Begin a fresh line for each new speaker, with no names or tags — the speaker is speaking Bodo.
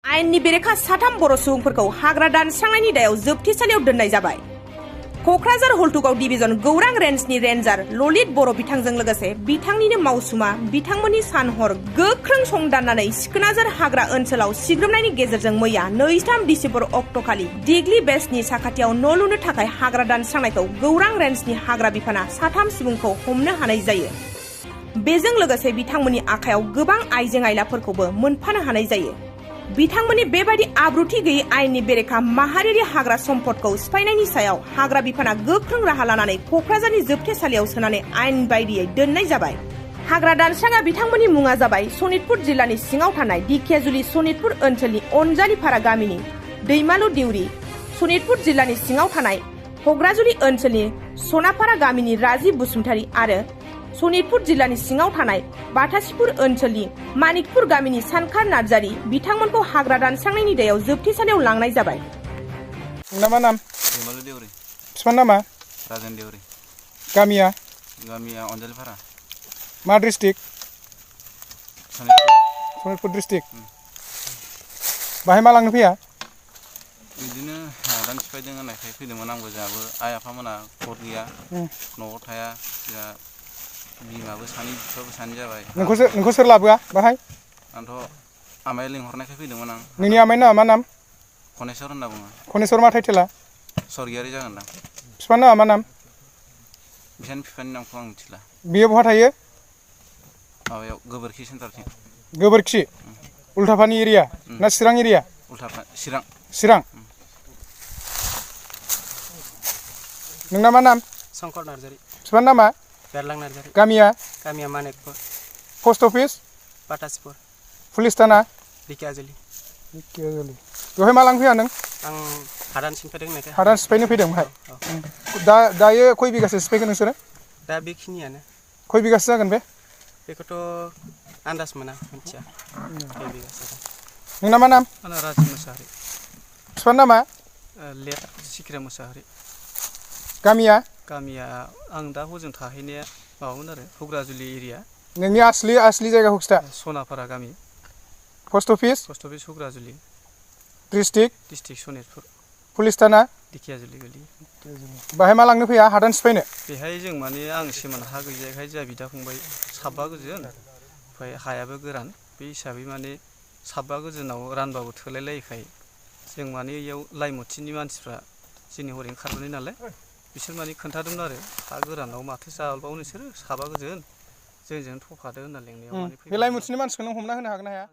आयेननि बेरेखा साथाम बर' सुबुंफोरखौ हाग्रा दानस्रांनायनि दायाव जोबथेसालियाव दोननाय जाबाय। क'क्राझार हल्टुगाव डिभिजन गौरां रेन्जनि रेन्जार ललित बर' बिथांजों लोगोसे बिथांनिनो मावसुमा बिथांमोननि सान-हर गोख्रों संदाननानै सिखोनाजार हाग्रा ओनसोलाव सिग्रोमनायनि गेजेरजों मैया 2-3 डिसेम्बर अक्ट'खालि दिग्लि बेस्टनि साखाथियाव न' लुनो थाखाय हाग्रा दानस्रांनायखौ गौरां रेन्जनि हाग्रा बिफाना साथाम सुबुंखौ हमनो हानाय जायो। बेजों लोगोसे बिथांमोननि आखायाव गोबां आइजें-आइलाफोरखौबो मोनफानो हानाय जायो। बिथांमोननि बेबायदि आब्रुथि गैयै आयेननि बेरेखा माहारियारि हाग्रा सम्पदखौ सिफायनायनि सायाव हाग्रा बिफाना गोख्रों राहा लानानै क'क्राझारनि जोबथेसालियाव सोनानै आयेन बायदियै दोननाय जाबाय। हाग्रा दानस्रांगा बिथांमोननि मुङा जाबाय सनितपुर जिल्लानि सिङाव थानाय दिखियाजुलि सनितपुर ओनसोलनि अनजालिपारा गामिनि दैमालु देउरि, सनितपुर जिल्लानि सिङाव थानाय हग्राजुलि ओनसोलनि सनापारा गामिनि राजिब बसुमतारी आरो सनितपुर जिल्लानि सिङाव थानाय बाथासिपुर ओनसोलनि मानिकपुर गामिनि सानखार नार्जारी बिथांमोनखौ हाग्रा दानस्रांनायनि दायाव जोबथेसालियाव लांनाय जाबाय।
मा नाम?
दैमालु देउरि।
बिफानि नामा?
राजेन देउरि।
गामिया?
गामिया अनजालिपारा।
मा डिस्ट्रिक्ट? सनितपुर डिस्ट्रिक्ट। बाहाय मा लांनो फैया?
बिदिनो हादान सिफायदों होननायखाय फैदोंमोन आंबो। जोंहाबो आइ आफामोना गथ गैया, न'आव थाया, जोंहा बिमाबो सानै बिफाबो सानै जाबाय।
नोंखौ सोर लाबोआ बाहाय?
आंथ' आमाया लिंहरनायखाय फैदोंमोन आं।
नोंनि आमाइनि नामा मा नाम?
खनेस्वर होनना बुङो।
खनेस्वर मा टाइटेला?
सरगियारि जागोनदां।
बिफानि नामा मा नाम?
बिसानि बिफानि नामखौ आं मिथिला।
बियो बहा थायो?
माबायाव गोबोरखि सेन्टारथिं।
गोबोरखि? उल्थापानि एरिया ना चिरां एरिया?
चिरां।
चिरां। नोंना मा नाम?
शंकर नार्जारी।
बिफानि नामा?
बेरलां नार्जारी।
गामिया?
गामिया Manikpur.
Post office?
Batasipur.
Police thana?
Dhekiajuli.
बेवहाय मा लांफैया नों?
आं हादान सिफायदों होननायखाय।
हादान सिफायनो फैदों बाहाय? दायो खय बिगासो सिफायगोन नोंसोरो?
दा बेखिनियानो।
खय बिगासो जागोन बे?
बेखौथ' आन्दाज मोना, मिथिया। खय बिगासो जागोन।
नोंना मा नाम?
आंना राजिब मुसाहारि।
बिफानि नामा?
लेट सिखिरा मुसाहारि।
गामिया?
गामिया आं दा हजों थाहैनाया माबामोन आरो हग्राजुलि एरिया।
नोंनि असलि जायगाखौ खिथा।
सनापारा गामि।
Post office?
Post office Hagrajuli.
District
Sonitpur.
Police thana?
Dhekiajuli गोलैयो।
बाहाय मा लांनो फैया हादान सिफायनो?
बेहाय जों माने आं सेमोन हा गैजायखाय जोंहा बिदा फंबाय साबा गोजोन, ओमफ्राय हायाबो गोरान। बे हिसाबै माने साबा गोजोनाव रानबाबो थोलाय लायैखाय जों माने इयाव लाइमुथिनि मानसिफ्रा जोंनि हरै ओंखारबोनाय नालाय बिसोर माने खोन्थादोंमोन आरो हा गोरानाव माथो जाबावो नोंसोरो साबा गोजोन, जोंजों थफादो होनना लेंनायाव माने
बे लाइमुथिनि मानसिखौ नों हमना होनो हागोन ना हाया?